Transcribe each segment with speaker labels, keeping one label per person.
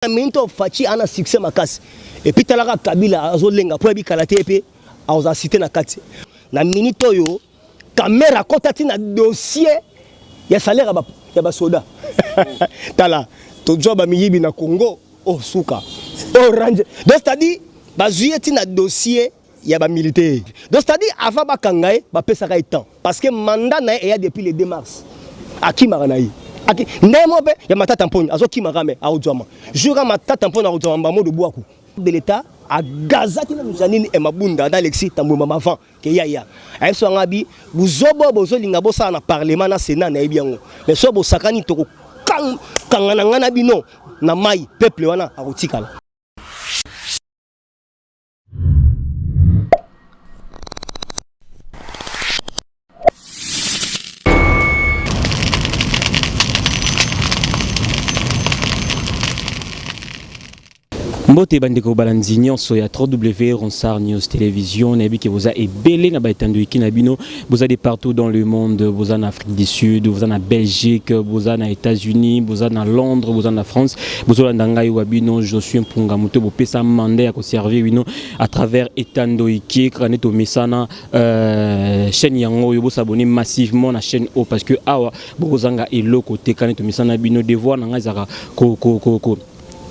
Speaker 1: Minute oyo Fatshi ana succès makasi. Et puis talaka Kabila azolenga po yebi kala te pe akozala cité na kati. Na minute oyo Kamerhe akota ti na dossier ya salaire ya ba soda. Tala tozwa ba miyibi na Congo oh suka. Orange. Donc c'est-à-dire bazwi ye ti na dossier ya ba militaire. Donc c'est-à-dire avant bakanga ye bapesaka ye temps parce que mandat na ye eya depuis le 2 mars. Akimaka na ye. Aki ndenge moko mpe ya Matata Mponyo azokimaka me akozwama. Jour ya Matata Mponyo akozwama Mbamodo Bwaku de l'État agazaki na Janine et Mabunda na Alexis Tambwe Mama avant ke ya ya. Ayebi so nga bi buzobo bozolinga bosala na parlement na Sénat nayebi yango. Mais so bosakani toko kanga na nga na bino na mai peuple wana akotikala.
Speaker 2: Mbote bandeko balandi nyonso ya 3W Ronsard News Télévision, nayebi ke boza ebele na baetandoiki na bino, boza de partout dans le monde, boza na Afrique du Sud, boza na Belgique, boza na États-Unis, boza na Londres, boza na France, bozolanda ngai wa bino Josué Mpunga moto bopesa mandat ya koservir bino à travers etandoiki kaka nde tomesana chaîne yango oyo bosabonner massivement na chaîne oyo parce que awa bokozanga eloko te kaka nde tomesana bino. Devoir na ngai ezalaka ko, ko, ko, ko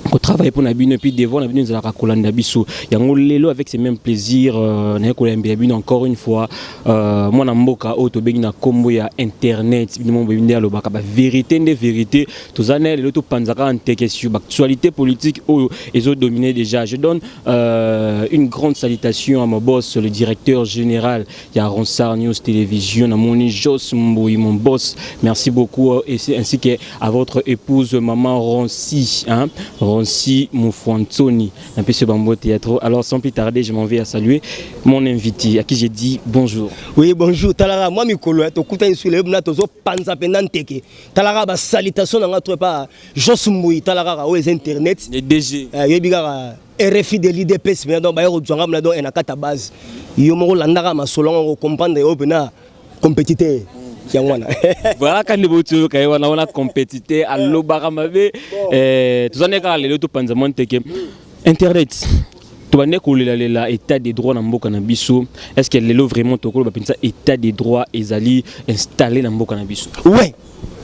Speaker 2: kotravailler pour na bino et puis devoir na bino ezalaka kolanda biso yango lelo avec ce même plaisir naye koyambela bino encore une fois mwana mboka oyo tobengi na kombo ya internet bino mo nde alobaka ba vérité nde vérité toza na lelo topanzaka nteke sur actualité politique oyo ezodominer déjà. Je donne une grande salutation à mon boss, le directeur général ya Ronsard News Télévision, namoni Jos Mboui, mon boss, merci beaucoup, et ainsi que à votre épouse maman Ronsi, hein, Ronsi Moufuantoni, un peu ce bambo théâtre. Alors sans plus tarder, je m'en vais à saluer mon invité à qui j'ai dit bonjour.
Speaker 1: Oui, bonjour. Talara, moi mikolo tokuta insule na tozo panza penda nteke. Talara ba salutation na nga pas Jos Mboui, talara oyo internet.
Speaker 2: Le DG.
Speaker 1: Yebi kaka RFI de l'IDPS mais donc ba yoro zwanga mna donc na kata base. Yo moko landaka masolo ngo comprendre yo pena compétiteur. Yango wana.
Speaker 2: Voilà quand botu kay wana wana compétiteur alobaka mabe tozane kaka lelo to panza monteke internet. Tobande kolela lela état de droit na mboka na biso. Est-ce que lelo vraiment tokolo ba pensa état de droit ezali installé na mboka na biso?
Speaker 1: Ouais.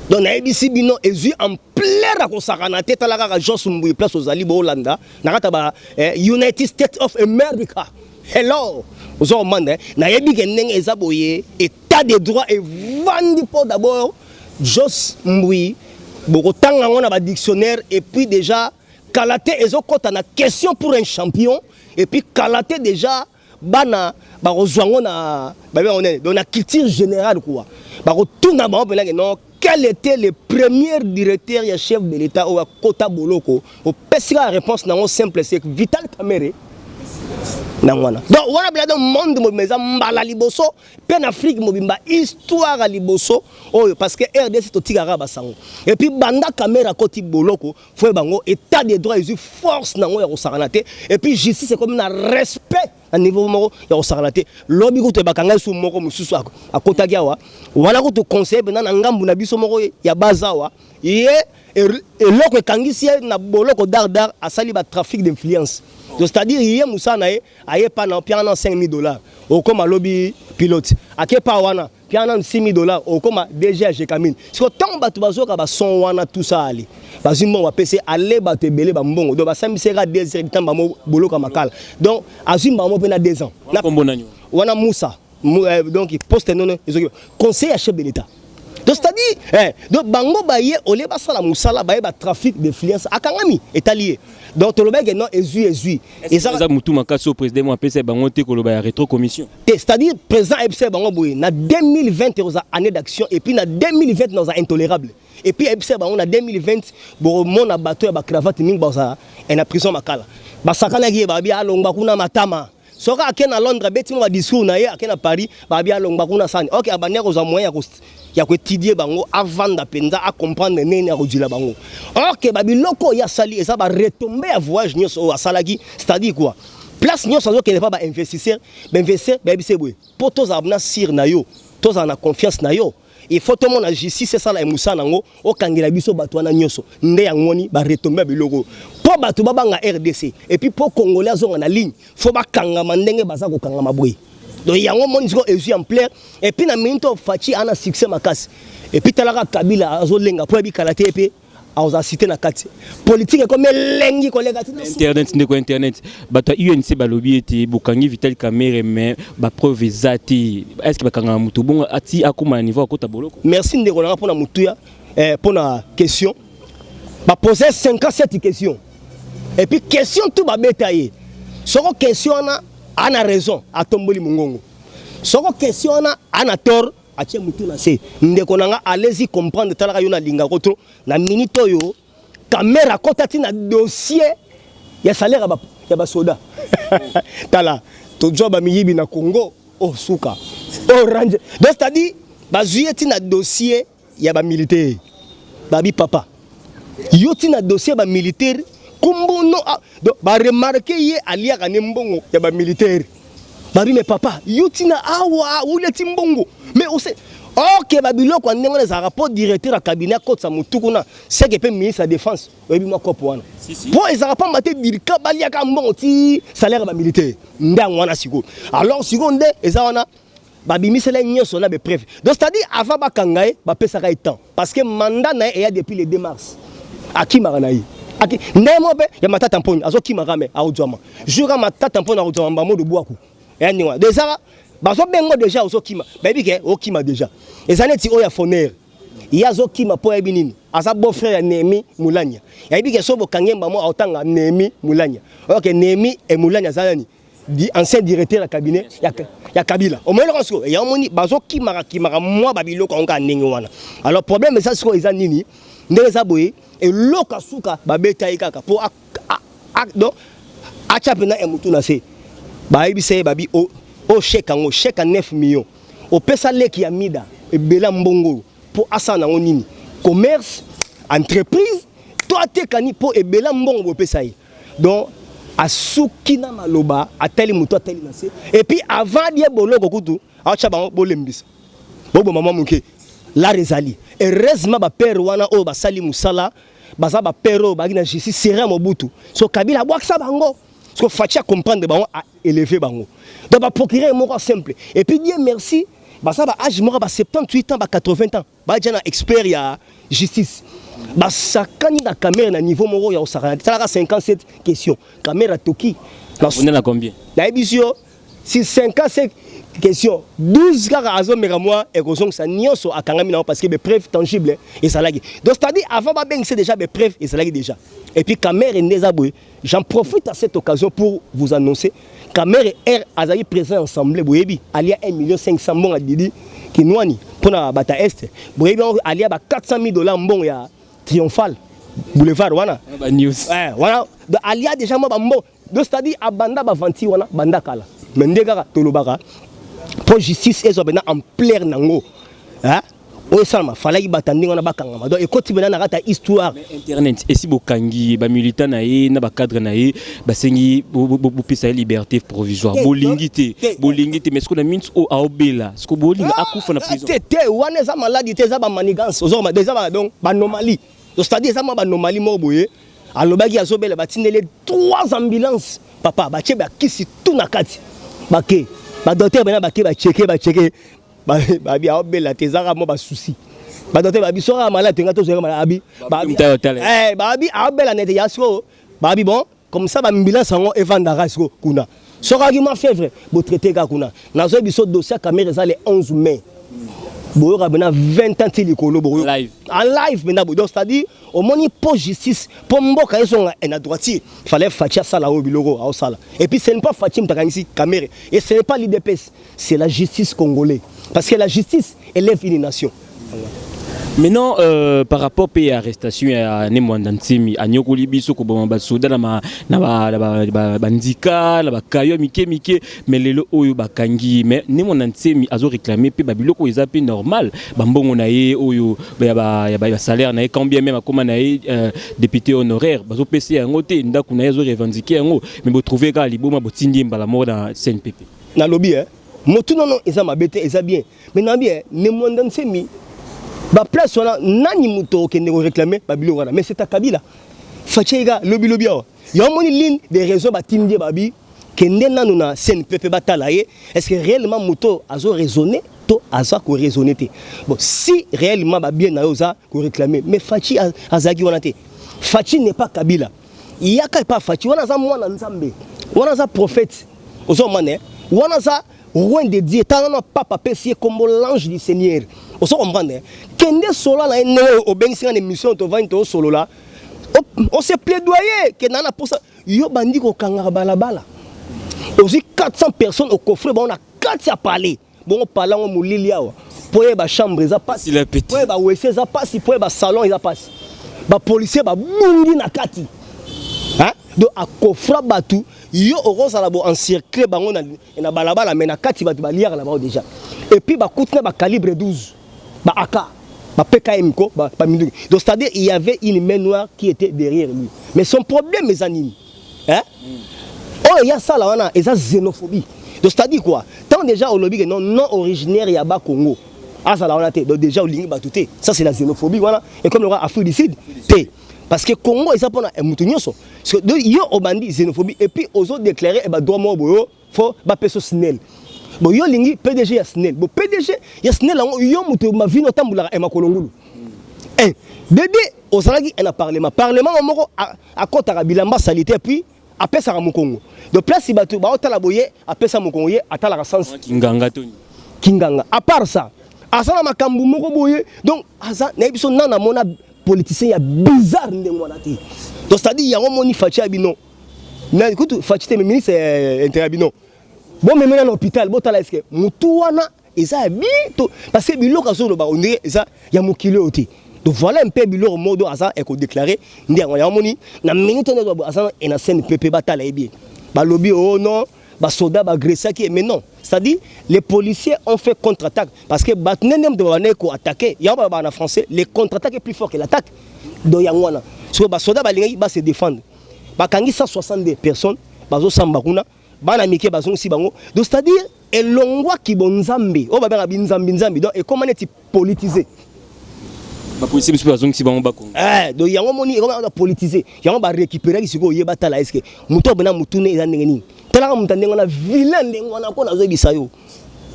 Speaker 1: Donc nayebisi bino ezwi ampleur ya kosakana te tala kaka Jos Mboui place ozali bolanda na kata ba United States of America. Hello. Ozo komanda, eh? Nayebi ke ndenge eza boye état de droit evandi po d'abord Jos Mboui bokotanga yango na ba dictionnaire et puis déjà kala te ezokota na question pour un champion et puis kala te déjà bana bakozwa yango na ba benga nini? Donc na culture générale quoi. Bakotuna bango mpenza ke non, quel était le premier directeur ya chef de l'État oyo akota boloko? Opesi kaka réponse nango simple, c'est Vital Kamerhe. Nango wana. Donc wana bila donc monde mobimba eza mbala liboso pe na Afrique mobimba histoire ya liboso oyo parce que RDC totikaka basango. Et puis banda Kamerhe akoti boloko faut bango état de droit ezwi force nango ya kosakana te et puis justice ekomi na respect na niveau moko ya kosakana te. Lobi kutu bakanga su moko mosusu akotaki awa wana kutu conseiller bena na ngambu na biso moko ya bazawa ye eloko ekangisi ye na boloko dar dar asali ba trafic d'influence. Donc c'est-à-dire ye musala na ye aye pa na piana na 5000 $ okoma lobi pilote ake pa wana piana na 6000 $ okoma DG ya Gécamines. Siko tant bato bazoka ba son wana tout ça ali bazwi mbongo bapesi ale bato ebele ba mbongo donc basambisaka 2 heures du temps bango boloka makala donc azwi mbongo mpe na 2 ans.
Speaker 2: Wana kombo nani?
Speaker 1: Wana Moussa. Donc poste nono ezoki conseil ya chef de l'État. Donc c'est-à-dire, donc bango baye au lieu basala musala baye ba trafic d'influence akangami etalié. Donc tolobeke non ezui ezui.
Speaker 2: Est-ce que eza mutu makasi au président mo apesa bango te koloba ya rétro commission?
Speaker 1: Te, c'est-à-dire président ayebisa bango boye na 2020 oza année d'action et puis na 2020 naza intolérable. Et puis ayebisa bango na 2020 bomona bato ya ba cravate mingi baza na prison makala. Basakanaki ye babi alongba kuna matama. Soka ake na Londres beti mo ba discours na ye ake na Paris babi alongba kuna sani. OK abandi kozwa moyen ya ko étudier bango avanda penza a comprendre nini ya kozwila bango. OK ba biloko ya sali eza ba retombées ya voyage nyonso oyo asalaki, c'est-à-dire quoi? Place nyonso azokende pa ba investisseur, ba investisseur ba yebise boye. Po tozala na sire na yo, tozala na confiance na yo. Il faut tomona justice esala ya mosala nango, okangela biso bato wana nyonso. Nde yango wani baretombe ya biloko mpo bato babanga RDC. Et puis mpo Congolais azonga na ligne, faut bakangama ndenge baza kokangama boye. Donc yango moni sikoyo ezwi ampleur. Et puis na minute oyo, Fatshi ana succès makasi. Et puis talaka Kabila azolenga mpo yebi kala te mpe akozala cité na kati politique ekomi elengi koleka.
Speaker 2: Internet, ndeko internet, bato ya UNC balobi ete bokangi Vital Kamerhe, mais bapreuve eza te. Est ce que bakangaka motu bongo ati akóma na niveau akota boloko?
Speaker 1: Merci, ndeko nanga, mpona motuya, mpona question. Bapose 57 questions et puis question tu babeta ye. Soko question wana ana raison, atomboli mongongo. Soko question wana ana tort, atie mutu na se. Ndeko na nga, allez-y comprendre. Talaka yo, nalingako trop. Na minute oyo, Kamerhe akɔta ti na dossier ya salaire ya basoda. Tala, tozwa bamiyibi na Congo o suka orange. Donc c'est-à-dire bazwi ye ti na dossier ya bamilitaire. Babi papa yo ti na dossier ya bamilitaire kumbuno. Donc baremarquer ye aliaka ne mbongo ya bamilitaire. Babi me papa yo ti na awa olia ti mbongo, mais ose ok babiloko ya ndenge wana ezalaka mpo directeur ya cabinet akotisa motu kuna, seke mpe ministre ya Défense oyebi mwa kopo wana mpo ezalaka pamba te. Dirika baliaka mbongo ti salaire ya bamilitaire nde yango wana sikoyo. Alors sikoyo nde eza wana babimisela ye nyonso na bapreuve. Donc c'est-à-dire avant bakanga ye, bapesaka ye temps, parce que mandat na ye eya depuis le 2 mars. Akimaka na ye ndenge moko mpe ya Matata Mponi azokimaka, me akozwama jour ya Matata Mponi, akozwama mbamodo bwaku eya ndenge wana. Déjà bazobengo, déjà ozokima, bayebi ke okima déjà. Eza neti oyo ya Foner, ye azokima mpo ayebi nini, aza beau frère ya Néhémie Mwilanya. Yayebi ke so bokangi ye mbamo, aotanga Néhémie Mwilanya. Oyo Néhémie Mwilanya aza nani? Ancien directeur ya cabinet ya Kabila. Omoni eloko sikoyo ya omoni bazokimaka kimaka mwa babiloko yango kaka ndenge wana. Alors problème eza sikoyo eza nini? Ndenge eza boye, eloko asuka babeta ye kaka mpo donc atya mpena ya motu na se. Bayebisa ye, babi o chèque yango, chèque ya 9 millions opesa leki ya mida ebela mbongo oyo mpo asala nango nini? Commerce, entreprise to atekani mpo ebela mbongo bopesa ye? Donc asuki na maloba, atali moto, atali na se. Et puis avant die boloko kutu aotya bango, bolembisa, boboma mwa moke lar ezali. Heureusement bapere wana oyo basali mosala, baza bapere oyo bazalaki na justice serin Mobutu. So Kabila abwakisa bango, so Fatshi acomprendre bango, aélever bango. Donc baprocureur moko simple. Et puis Dieu merci, baza ba âge moko ba 78 ans, ba 80 ans, baja na expert ya justice. Basakani na Kamerhe na niveau moko ya kosakana. Talaka 57 question, Kamerhe toki.
Speaker 2: Na combien?
Speaker 1: Nayebi si yo, si 57 question, 12 kaka azomeka mwa ekozongisa nyonso, akangami nango, parce que bapreuve tangible ezalaki. Donc c'est à dire avant babengisa, déjà bapreuve ezalaki déjà. Et puis Kamerhe nde eza boye. J'en profite à cette occasion pour vous annoncer, Kamerhe r azalaki président assemblée. Boyebi alia 1 million 500 mbongo ya Didi Kinwani mpona bata Est. Boyebi yango, alia ba 400 000 $ mbongo ya Triomphal Boulevard wana.
Speaker 2: News.
Speaker 1: Wana alia déjà mwa bambongo. Donc c'est à dire abanda baventure wana banda kala. Mais nde kaka tolobaka, mpo justice ezwa mpena ampleur nango oyo esalama, falaki bato ndenge wana bakangama. Donc ekoti mpena na kati ya histoire.
Speaker 2: Internet esi bokangi bamilitant na ye na bacadre na ye, basengi bopesa ye liberté provisoire. Bolingi te, bolingi te. Mais siko na minute oyo aobela, siko bolinga akufa na prison?
Speaker 1: Te te, wana eza maladi te, eza bamanigance. Ozokoma eza donc baanomalie. Donc c'est à dire eza mwa baanomalie moko boye. Alobaki azobela, batindeli trois ambulance papa, batie bakisi tu na kati, bake badocteur bena, bake bacheke, bacheke, babi aobela te, ezaka mwa basusi. Badocteur babi soki malade tenga tozwaka malade, abi babi aobela nete ya sikoyo. Babi bon, comme ça baambulance yango evandaka sikoyo kuna. Soki aki mwa fièvre, botraite kaka kuna. Nazoyebi biso dossier ya Kamerhe eza le 11 mai, boyoka mpena 20 ans ti likolo
Speaker 2: en
Speaker 1: live mpena boye. Donc c'est à dire omoni, mpo justice, mpo mboka ezonga na droiture, fallait Fatshi asala oyo biloko aosala. Et puis ce n'est pas Fatshi moto akangisi Kamerhe et ce n'est pas l'UDPS, c'est la justice congolais, parce que la justice élève une nation.
Speaker 2: Maintenant, par rapport pe arrestation ya Ne Mwanda Nsemi, anyokoli biso koboma basoda na bandika na bakayo mike mike, mais lelo oyo bakangi. Mais Ne Mwanda Nsemi azo réclamer mpe babiloko eza mpe normal, bambongo na ye oyo ya basalaire na ye, quand bien même akóma na ye député honoraire, bazopesa yango te. Ndako na ye azo revendiquer yango, mais botrouve kaka liboma, botindi ye mbala moko na CNPP.
Speaker 1: Nalobi motu nono eza mabe te, eza bien. Mais nabi Ne Mwanda Nsemi Baplace wana, nani moto okende koréclamer babiloko wana? Mais c'est à Kabila. Fatshi eka lobilobi awa, yango moni l'une des raisons batindi ye, babi kende nanu na CNPP, batala ye, est ce que réellement moto azo raisonner to aza koraisonner te. Bon, si réellement babien na yo oza koréclamer, mais Fatshi azalaki wana te. Fatshi n'est pas Kabila. Yaka epa Fatshi wana, aza mwana Nzambe wana, aza prophète, ozomana wana, aza roi de Dieu. Tala nano papa apesi ye kombo l'ange du Seigneur, ozo comprendre. Kende solola na ye ndenge obengisi nga na émission, tovandi, tozosolola, ose plaidoyer ke na posa yo bandi kokangaka balabala, ozwi 400 personnes, ocoffrer bango na kati ya palais. Bongo palais yango molili awa, mpo yeba chambre eza pasi, mpo yeba WC eza pasi, mpo yeba salon eza pasi, bapolicier babungi na kati. Donc acoffra bato, yo okozala bo encercle bango na balabala, mais na kati bato baliaka na bango déjà. Et puis bakuti na bacalibre 12, ba AK, ba PKM ko baminduki. Donc c'est-à-dire il y avait une main noire qui était derrière lui. Mais son problème eza nini, hein? Oyo ya sala wana eza xénophobie. Donc c'est-à-dire quoi? Tant déjà olobi ke non, non originaire ya Bakongo azala wana te, donc déjà olingi bato te. Ça, c'est la xénophobie wana. Et comme le Afrique du Sud te, parce que Congo eza mpona moto nyonso. Yo obandi xénophobie et puis ozodéclare badroit moko boyo, fo bapesa SNEL. Bon, yo olingi PDG ya SNEL. Bon, PDG ya SNEL yango, yo moto mavino otambolaka makolo ngulu un dede, ozalaki na parlement, parlement moko akɔtaka bilamba saleté, puis apesaka mokongo. Donc place bato baotala boye, apesa mokongo, ye atalaka sens.
Speaker 2: Kinganga toni.
Speaker 1: Kinganga. À part ça, aza na makambo moko boye. Donc aza, nayebi biso nana amona politicien ya bizarre ndenge wana te. Donc c'est à dire yango moni Fatshi ya bino, kutu Fatshi te, mais ministre intérieur bino, bomemena na hôpital, botala est-ce motu wana eza ya bien to, parce que biloko azoloba, on dirait eza ya mokili oyo te. Donc voilà un peu biloko moko aza ekodéclare nde yango. Yango moni na minute oyo aza na CNPP, batala ye bien. Balobi oh non, basoda baagressaki, mais non, c'est-à-dire les policiers ont fait contre-attaque, parce que bato ndenge moto babandaki koattaquer yango, balobaka na français, les contre-attaque est plus fort que l'attaque. Donc yango wana soki basoda balingaki base défendre, bakangi 162 personnes, bazosamba kuna, bana mike bazongisi bango. Donc c'est-à-dire elongwaki bonzambe oyo babengaka binzambi nzambi, donc ekóma neti politisé.
Speaker 2: Bapolisier biso bazongisi bango Bakongo.
Speaker 1: Eh, donc yango moni ekoma politisé, yango barécupéraki. Sikoyo oyeba tala est-ce moto abona motune eza ndenge nini. Talaka moto ndenge wana, vilain ndenge wana, mpo nazoyebisa yo,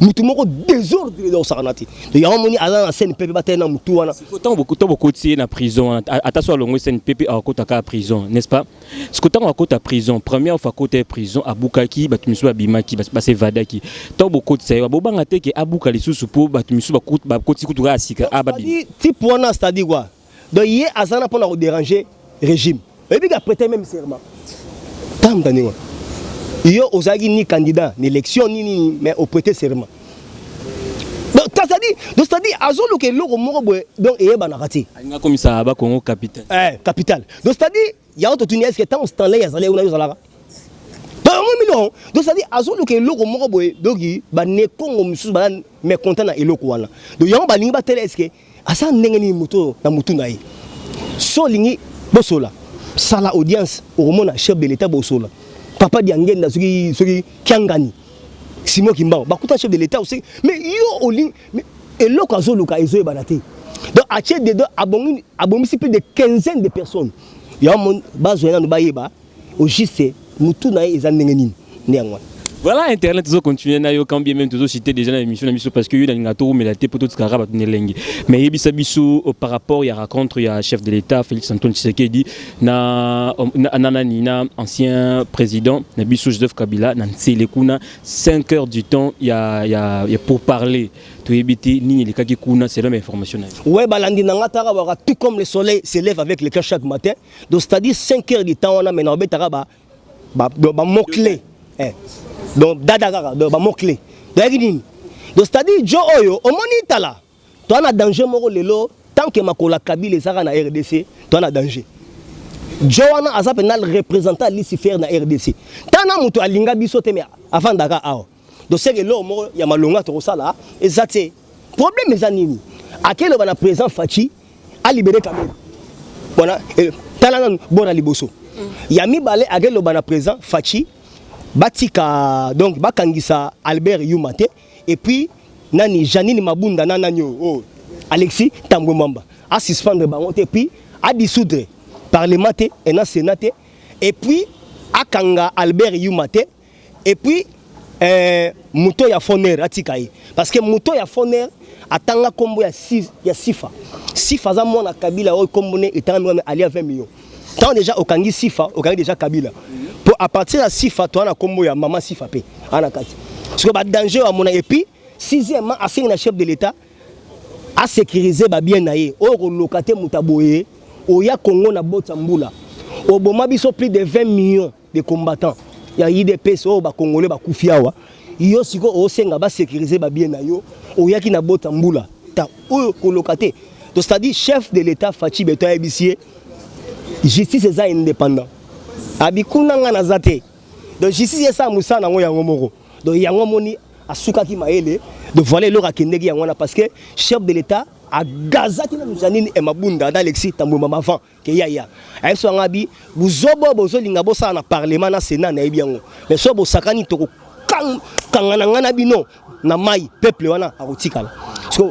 Speaker 1: mutu moko désordre osakana te. Donc yango moni aza na CNPP, batali na mutu wana.
Speaker 2: Ntango bokoti ye na prison wana, ata so alongwe CNPP, akota kaka prison, n'est-ce pas? Siko ntango akota prison, première fois akota ye prison, abukaki, bato misusu babimaki, basevadaki. Ntango bokotisa ye, bobanga te ke abuka lisusu, mpo bato misusu bakoti kutu kaka sika
Speaker 1: ababima? Type wana, c'est-à-dire quoi? Donc ye aza na mpona kodéranger régime. Oyebi aprêter même serment ntango ndenge wana, yo ozalaki ni candidat na élection nini nini, mais oprêter serment. Donc c'est-à-dire, donc c'est-à-dire azoluka eloko moko boye, donc eyebanaka te.
Speaker 2: Alinga akomisa Bakongo capital.
Speaker 1: Eh, capital. Donc c'est-à-dire yango totuni, est-ce que ntango Stanley azali kuna, yo ozalaka? Donc yango mino, donc c'est-à-dire azoluka eloko moko boye. Donc banekongo mosusu baza mécontent na eloko wana. Donc yango balingi batele est-ce que aza ndenge nini moto na motu na ye. So olingi bosola, sala audience, okomona chef de l'État, bosola papa Diangenda, soki soki Kiangani Simon Kimbangu bakuta chef de l'État aussi. Mais yo olingi eloko azoluka ezoyebana te. Donc atie dedo, abongisi plus de quinzaine de personnes. Yango bazwa nanu bayeba au juste mutu na ye eza ndenge nini, nde yango wana.
Speaker 2: Voilà, internet tozo continuer na yo, quand bien même tozo citer déjà na émission na biso, parce que yo nalinga tokomela te po totikaka bato na elenge. Mais yebisa biso par rapport ya rencontre ya chef de l'État Félix Antoine Tshisekedi na nani, na ancien président na biso Joseph Kabila na Nsele kuna, 5 heures du temps ya pour parler, toyebi te nini elekaki kuna selon information na
Speaker 1: yo. Ouais, balandi na nga, taka baka tout comme le soleil se lève avec le cœur chaque matin. Donc c'est-à-dire 5 heures du temps wana, mais na obetaka ba mot clé, eh. Donc dada kaka, donc bamot clé toyaki nini? Donc c'est-à-dire jo oyo omoni, tala, toza na danger moko lelo. Tant que makolo ya Kabila ezaka na RDC, toza na danger. Jo wana aza mpenza représentant Lucifer na RDC. Tana moto alinga biso te, mais avandaka awa. Donc seke eloko moko ya malonga tokosala eza te. Problème eza nini? Akeloba na président Fatshi alibérer Kamerhe wana. Tala nanu bona liboso ya mibale, akeloba na président Fatshi batika, donc bakangisa Albert Yuma te, et puis nani, Janine Mabunda na nani oyo, oh. Alexis Tambwe Mwamba asuspendre bango te, puis adissoudre parlement te et na sénat te, et puis akanga Albert Yuma te, et puis moto ya FONER atika ye, parce que moto ya FONER atanga nkombo ya Sifa. Sifa aza mwana Kabila oyo nkombo ne etangami wana, alia 20 millions. Ntango déjà okangi Sifa, okangi déjà Kabila, po à partir ya Sifa toza na nkombo ya mama Sifa mpe ana kati. Sikoyo badanger oyo amona. Et puis sixièmement, asengi na chef de l'État asécuriser babiens na ye. Oyo koloka te, moto aboye oya Congo na bota mbula, oboma biso plus de 20 millions de combattants ya UDPS oyo bacongolais bakufi awa. Yo sikoyo osenga basécuriser babiens na yo, oyaki na bota mbula ta oyo koloka te. Donc c'est-à-dire chef de l'État Fatshi Béton ayebisi ye justice eza indépendant, abi kuna nga naza te. Donc justice esala mosala nango yango moko. Donc yango moni asukaki mayele. Donc voilà eloko akendeki yango wana, parce que chef de l'État agazaki na Jeanine Mabunda na Alexis Tambwe Mwamba avant ke yaya ayebi so yango, abi buzobo bozolinga bosala na parlement na sénat, nayebi yango, mais so bosakani, tokokanga na ngai na bino na mai, peuple wana akotikala. Parce que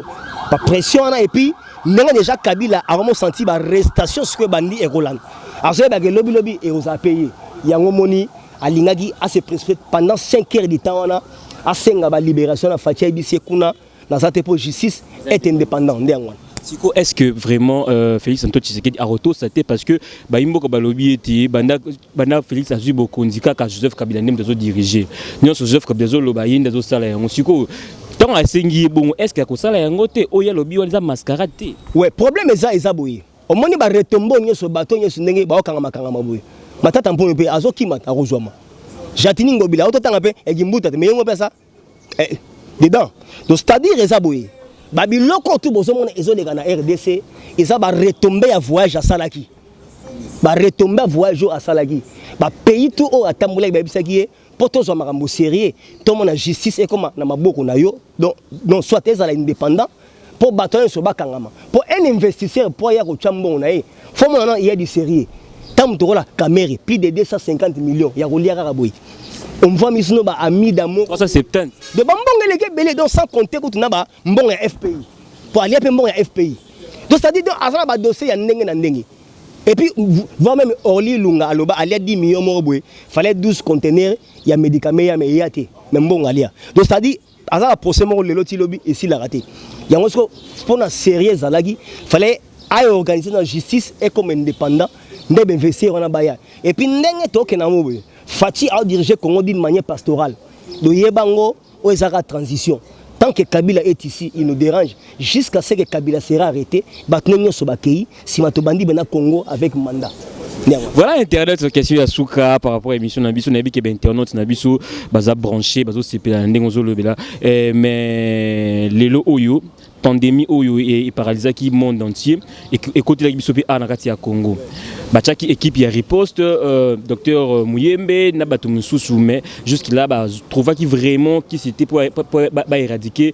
Speaker 1: bapression wana, et puis ndenge déjà Kabila akomo senti baarrestation sikoyo ebandi ekolanda, azoyebaka elobilobi ekozala mpe ye. Yango moni alingaki ase précipiter pendant 5 heures du temps wana, asenga balibération na Fatshi. Ayebisi ye kuna naza te, mpo justice est indépendant nde yango wana.
Speaker 2: Siko, est-ce que vraiment Félix Antoine Tshisekedi akotosa te? Parce que bayimboka balobi ete banda, banda Félix azwi bokonzi, kaka Joseph Kabila nde moto azodiriger nyonso. Joseph Kabila azoloba, ye nde azosala yango. Sikoyo ntango asengi ye bongo, est ce que akosala yango te? Oyo alobi wana eza mascarade te?
Speaker 1: Ouais, problème eza boye. Omoni baretombo nyonso, bato nyonso ndenge baokangamakangama boye, Matata Mpono mpe azokima, akozwama. Gentiny Ngobila ototanga mpe ekimbuta te, me yengo mpe aza dedans. Donc c'est-à-dire eza boye, babiloko tu bozomona ezoleka na RDC eza baretombées ya voyage asalaki, baretombées ya voyage oyo asalaki, bapays tu oyo atambolaki. Bayebisaki ye mpo tozwa makambo sérieux, tomona justice ekóma na maboko na yo. Donc non, soit ezala indépendant mpo bato nyonso bakangama, mpo un investisseur mpo aya kotya mbongo na ye, faut mona non, ya du sérieux. Ntango moto okola Kamerhe, plus de 250 millions ya kolia kaka boye, on voit miso baamida moko.
Speaker 2: 370.
Speaker 1: De bambongo eleki ebele. Donc sans compter kutu na bambongo ya FPI, mpo alia mpe mbongo ya FPI. Donc c'est à dire, donc aza na badossier ya ndenge na ndenge. Et puis voire même Orly Lunga aloba alia 10 millions moko boye, fallait 12 conteneurs ya médicament ya me eya te, mais mbongo alia. Donc c'est à dire aza na procès moko lelo ti lobi esilaka te. Yango siko mpona sérieux ezalaki, fallait aorganiser na justice ekoma indépendant nde bainvestir wana baya. Et puis ndenge tokenda mo boye, Fatshi adirige Congo d'une manière pastorale. Donc yeba yango, oyo ezalaka transition. Tant que Kabila est ici, il nous dérange jusqu'à ce que Kabila sera arrêté, bato nyonso bakei nsima, tobandi bena Congo avec mandat.
Speaker 2: Voilà, internet, question ya suka par rapport à émission na biso. Nayebi ke bainternaute na biso baza branché, bazosepela na ndenge ozolobela. Mais lelo oyo pandémie oyo eparalysaki monde entier, ekotelaki biso mpe awa na kati ya Congo, batiaki équipe ya riposte, docteur Muyembe na bato mosusu, mais jusque là batrouvaki vraiment qui c'était pour baéradiquer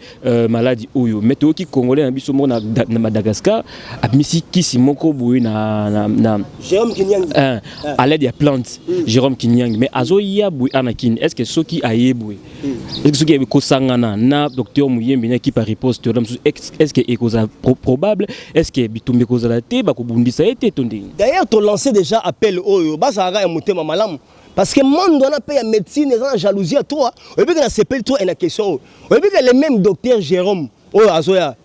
Speaker 2: maladie oyo. Mais toyoki congolais na biso moko na Madagascar abimisi kisi moko boye na
Speaker 1: Jérôme Kinyangi.
Speaker 2: À l'aide ya plante. Jérôme Kinyangi, mais azoya boye ana kini. Est ce que soki aye boye, est ce que soki kosangana na docteur Muyembe na équipe ya riposte na mosusu, est ce que ekozala probable? Est ce que bitumba ekozala te, bakobundisa ye te to ndenge?
Speaker 1: D'ailleurs tolancé déjà appel oyo bazalaka ya motema malamu, parce que monde wana mpe ya médecine eza na jalousie ya trop. Oyebi ke na sepeli trop na question oyo. Oyebi ke le même docteur Jérôme oyo azoya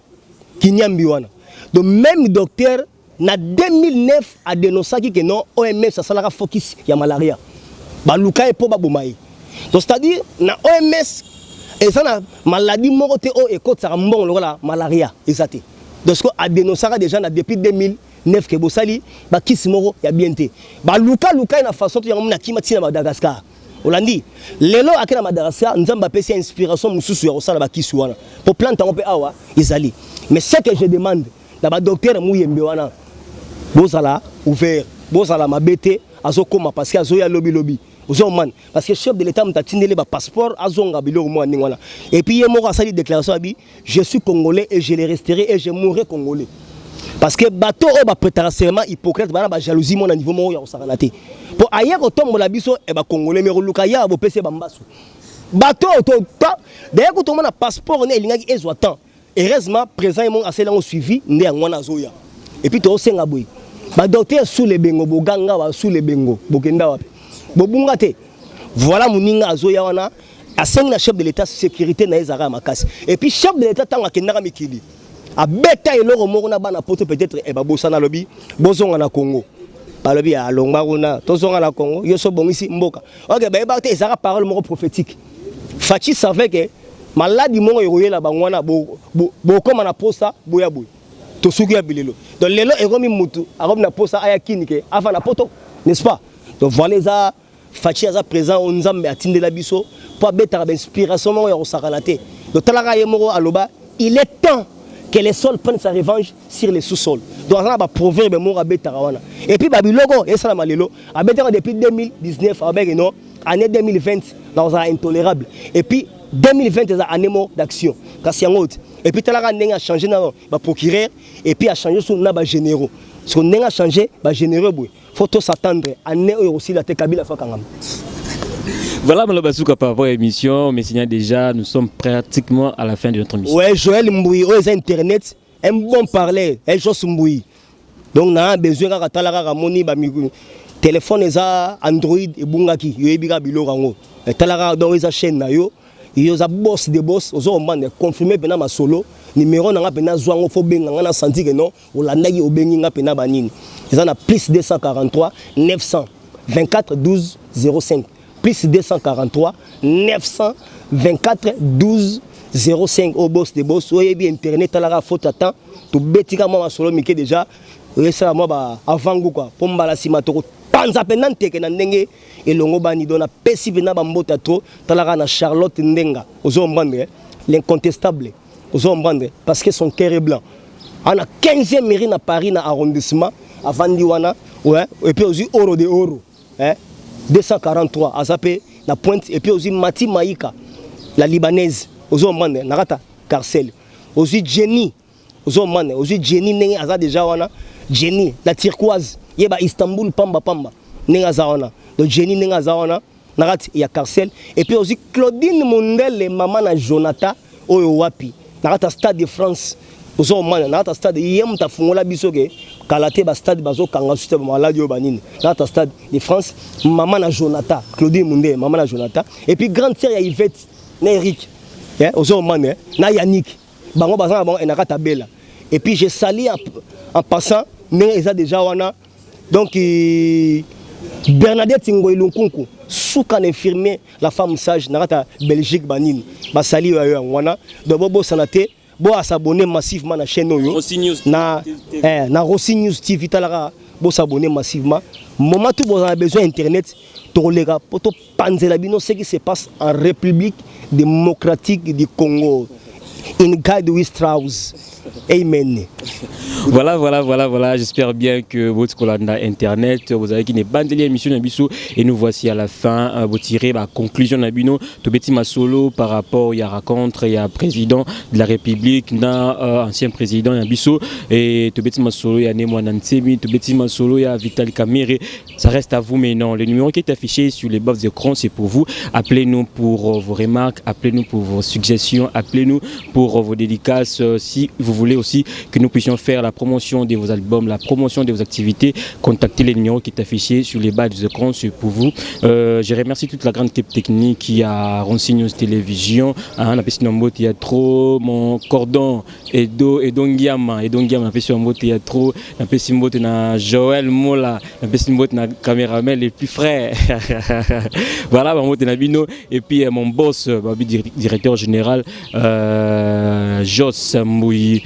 Speaker 1: Kinyambi wana, donc même docteur na 2009 adénonçaki ke non, OMS asalaka focus ya malaria, baluka ye mpo baboma ye. Donc c'est à dire na OMS eza na maladie moko te oyo ekotisaka mbongo lokola malaria, eza te. Donc siko adénonçaka déjà na depuis 2009 ke bosali bakisi moko ya bien te, balukaluka ye na façon to yango mona akima ntina Madagascar. Olandi lelo ake na Madagascar, Nzambe apesi inspiration mosusu ya kosala bakisi wana po plante yango mpe awa ezali. Mais ce que je demande na badocteur Muyembe wana, bozala ouvert, bozala mabe te. Azokóma parce que azoya lobilobi, ozomana parce que chef de l'État moto atindeli bapasseport, azonga biloko moko ya ndenge wana. Et puis ye moko asali déclaration, abi: "Je suis congolais et je le resterai et je mourrai congolais." Parce que bato oyo baprêtaka serment Hippocrate bana bajalousie mo na niveau moko ya kosakana te, mpo aye kotombola biso e bacongolais, me koluka ya bopesi ye bambasu. Bato oyo to d'ailleurs kutomona passeport ne elingaki ezwa temps. Heureusement, président ye moko asali yango suivi, nde yango wana azoya. Et puis tozosenga boye, badocteur sule bengo, boganga ba sule bengo, bokenda wapi? Bobunga te. Voilà, moninga azoya wana, asengi na chef de l'État sécurité na ye ezalaka ya makasi. Et puis chef de l'État, ntango akendaka mikili, abeta eloko moko na bana Poto, peut-être babosana. Alobi bozonga na Congo. Balobi alongwa kuna, tozonga na Congo, yo so obongisi mboka. Ok, bayebaka te, ezalaka parole moko prophétique. Fatshi savait que maladi moko ekoyela bango wana, bokóma na posa boya boye. Tosuki ya bilelo. Donc lelo ekomi mutu akomi na posa aya kini ke afa na Poto, n'est-ce pas? Donc voilà, eza Fatshi, aza présent oyo Nzambe atindela biso mpo abetaka bainspiration moko ya kosakana te. Donc talaka, ye moko aloba: "Il est temps que le sol prenne sa revanche sur les sous-sols." Donc aza na baproverbe moko abetaka wana. Et puis babiloko esalama lelo, abetaka depuis 2019, abeki non, année 2020 nakozala intolérable. Et puis 2020 eza année moko d'action, kasi yango te. Et puis talaka ndenge achange na baprocureur, et puis achange so na bagénéraux. Parce que ndenge achange bagénéraux boye, faut tos'attendre année oyo kosila te, Kabila faut akangama.
Speaker 2: Voilà, maloba suka par rapport à l'émission, mais signal déjà, nous sommes pratiquement à la fin de notre émission.
Speaker 1: Ouais, Joël Mbouy, oyo eza internet, un bon parler, un Jos Mbouy. Donc na besoin kaka, tala kaka, moni ba téléphone eza Android ebungaki, yoyebi kaka biloko yango. Tala kaka, donc eza chaîne na yo, yo oza boss de boss, ozo komanda confirme mpena masolo. Numéro na nga mpena, zwa yango, faut benga nga na santi ke non, olandaki, obengi nga mpena banini. Eza na plus 243 924 12 05, plus 243 924 12 05. Oyo boss de boss, oyebi internet, talaka, faute ya temps, tobetika mwa masolo mike déjà, oyesala mwa ba avangu kua, mpo mbala nsima tokopanza mpenza nteke na ndenge elongo bani. Donc napesi mpenza bambota trop. Talaka na Charlotte Ndenga, ozo comprendre, l'incontestable, ozo comprendre, parce que son cœur est blanc, ana 15e mairie na Paris, na arrondissement avandi wana. Ouais, et puis ozwi oro de oro, hein, 243, aza mpe na pointe. Et puis ozwi Mati Maika, la Libanaise, ozo comprendre, na kata Carcel. Ozwi Jenny, ozo comprendre, ozwi Jenny ndenge aza déjà wana, Jenny la Turquoise, ye ba Istanbul pamba pamba ndenge aza wana. Donc Jenny ndenge aza wana na kati ya Carcel. Et puis ozwi Claudine Mondele, mama na Jonathan, oyo wapi na kati ya Stade de France, ozo komana na kati ya stade, ye moto afungola biso ke kala te bastade bazokanga su te, bamaladi oyo banini, na kati ya Stade de France, mama na Jonathan, Claudine Mondele, mama na Jonathan. Et puis grande sœur ya Yvette na Eric, ozo komana na Yannick, bango baza na bango na kati ya Bela. Et puis je sali en passant ndenge eza déjà wana. Donc Bernadette Ngoyi Lunkunku, suka na infirmier, la femme sage na kati ya Belgique, banini basali oyo yango wana. Donc bobosana te, bo s'abonner massivement na chaîne oyo na Rossi News TV. Talaka, bosabonner massivement. Moment tout bozala besoin internet, tokoleka po topanzela bino ce qui se passe en République démocratique du Congo. In God we trust, amen.
Speaker 2: Voilà. J'espère bien que votre kolanda internet, vous avez qui n'est bandeli émission na biso et nous voici à la fin. Vous tirez la conclusion na bino. Tobeti masolo par rapport il y a rencontre, il y a président de la République, na ancien président ya biso et tobeti masolo ya Ne Muanda Nsemi, tobeti masolo ya Vital Kamerhe. Ça reste à vous maintenant. Le numéro qui est affiché sur les bords d'écran, c'est pour vous. Appelez-nous pour vos remarques, appelez-nous pour vos suggestions, appelez-nous pour vos dédicaces. Si vous voulez aussi que nous puissions faire la promotion de vos albums, la promotion de vos activités, contactez les numéros qui est affiché sur les bas des écrans, c'est pour vous. Je remercie toute la grande équipe technique qui a Ronsi News Télévision, hein, il y a trop mon cordon Edo Edo Ngiama, Edo Ngiama, il y a trop, na Joël Mola, na caméraman les plus frais. Voilà, na bino et puis mon boss, directeur général Jos Mbouy,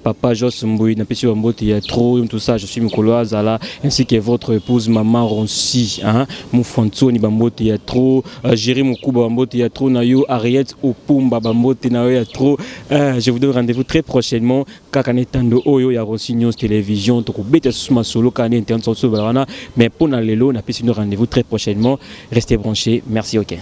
Speaker 2: papa Jos Mbouy, napesi mbote ya trop, tout ça, je suis Mikolo Azala, ainsi que votre épouse maman Ronsi, hein, Moufantsoni, bambote ya trop, Jérémy Mokuba, bambote ya trop, nayo Ariette Opumba, bambote na yo ya trop. Je vous donne rendez-vous très prochainement, kaka na etando oyo ya Ronsi News Télévision, tokobeta susu masolo kaka na internet so wana, mais pour na lelo, napesi bino rendez-vous très prochainement. Restez branchés. Merci, OK.